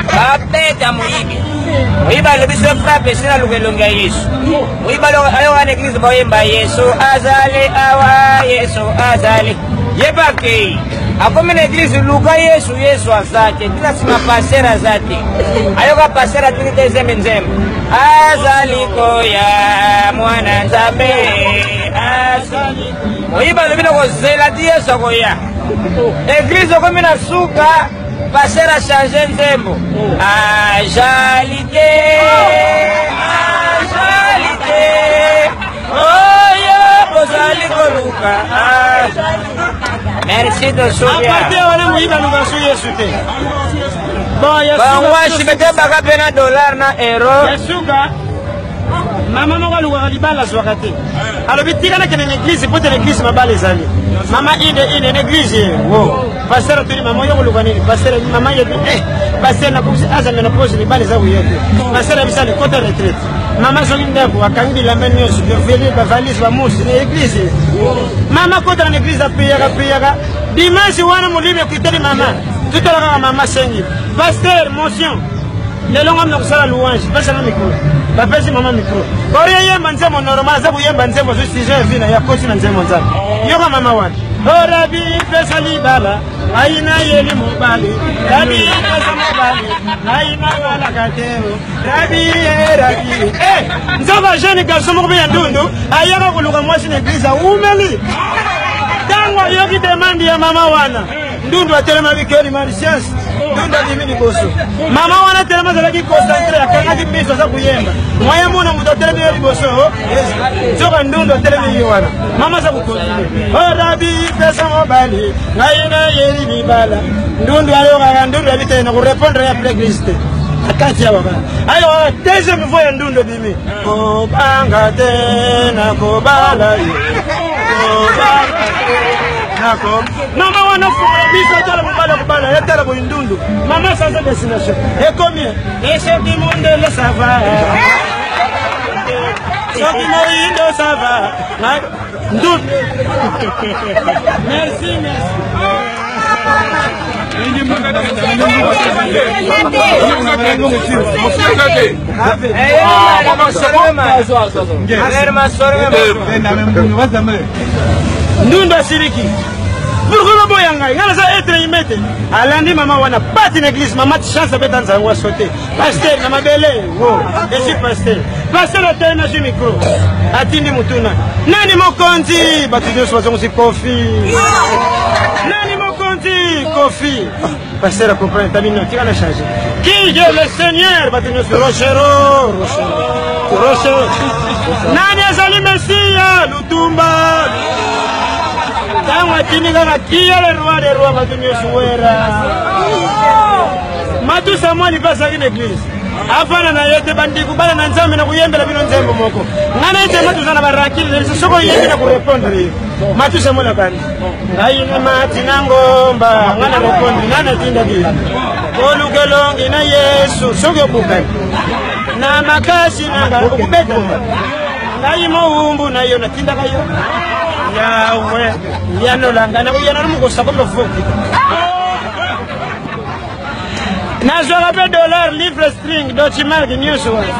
Babeta moyibi. Moyibi alobi so frappe esi naluka elongi ya Yesu. Moyibi ayoka na eglise baoyemba Yesu azali awa, Yesu azali. Ye mpe akei. Akomi na eglise luka Yesu, Yesu aza te. Tina nsima pasteur aza te. Ayoka pasteur atuni deuxième nzembo. Azali koya mwana Nzambe. Azali. Moyibi alobi na kozela ti Yesu akoya. Eglise okomi na suka, pasteur a change nzembo. Azali te, azali te, oyo bozali koluka. Merci de sourire. Aparte wana moyibi aluka su Yesu te. Bon, ya suka. Bangwashi bete baka pe na dollar na euro. Ya suka. Mama moko alukaka libala azwaka te. Alobi tika nakende na eglise mpo te na eglise mabala ezali. Mama ine ine na eglise ye. Wo. Pasteur atuni mama yo koluka nini? Pasteur mama yebi eh pasteur nakomisi aza menopause libala eza koya te. Pasteur abisa likota retraite. Mama soki ndako akangi bilamba nyonso baveli bavalise bamusi na eglise. Mama akotaka na eglise apriyaka apriyaka dimanche wana molimo ekiteli mama tutala kaka mama sengi pasteur motion lelo ngam na kosala louange pesanga micro bapesi mama micro oyo yemba nzembo normal aza koyemba nzembo azwi sujet ya vie na ye akoti na nzembo nzambe yoka mama wana orabi pesa libala ngai nayeli mobali rabi pesa mobali ngai nabalaka te rabi eh, rabi eh, nzambe jeune garçon moko mpe ya ndundu ayaka koluka mwasi na eglise awumeli ntango ayoki demande ya mama wana ndundu atelemaki keli marisias ndundu abimi liboso mama wana atelema azalaki concentre akangaki miso aza koyemba mwaya mona moto atelemi ye liboso nzoka ndundu atelemi ye wana mama aza kokontinue orabi oh, pesa mobali ngai nayeli libala ndundu ayokaka ndundu abi te na korepondre ya après eglise te akati ya baba ayokaka deuxième voix ya ndundu ebimi kobanga te nakobala ye kobanga te nako mama wana fungola biso atala mobali akobala ye tala boyi ndundu mama sanza destination ekomi esoki mundele sava soki moyindo sava ndundu merci merci Ndundu asiliki pourquoi baboya ngai ngai naza être humain te alandi mama wana pati na église mama chance abeta nzango asote pasteur na mabele wo esi pasteur pasteur atali nazwi micro atindi motuna nani mokonzi bato nyonso bazongisi kofi nani mokonzi kofi pasteur acomprendre tabi no tika na change qui est le seigneur bato nyonso rochero rochero rochero nani azali mesiya lutumba ntango atindi kaka qui est le roi des rois bato nyonso wera matusa mwani mpe azalaki na eglise afana na ye te bandeko bana na nzambe na koyembela bino nzembo moko ngai na ete matusa na barakile na biso soki oyebi na korepondre ye matusa mona bandi ngai na mati na ngomba ngai na repondre ngai natindaki koluka elongi na yesu soki obukani na makasi na ngai okobeta ngai mowumbu na yo natindaka yo yawe yanolanga nakoyana nomokosa komafoki nazwaka mpe dollar livre string dochimark nyonso wana.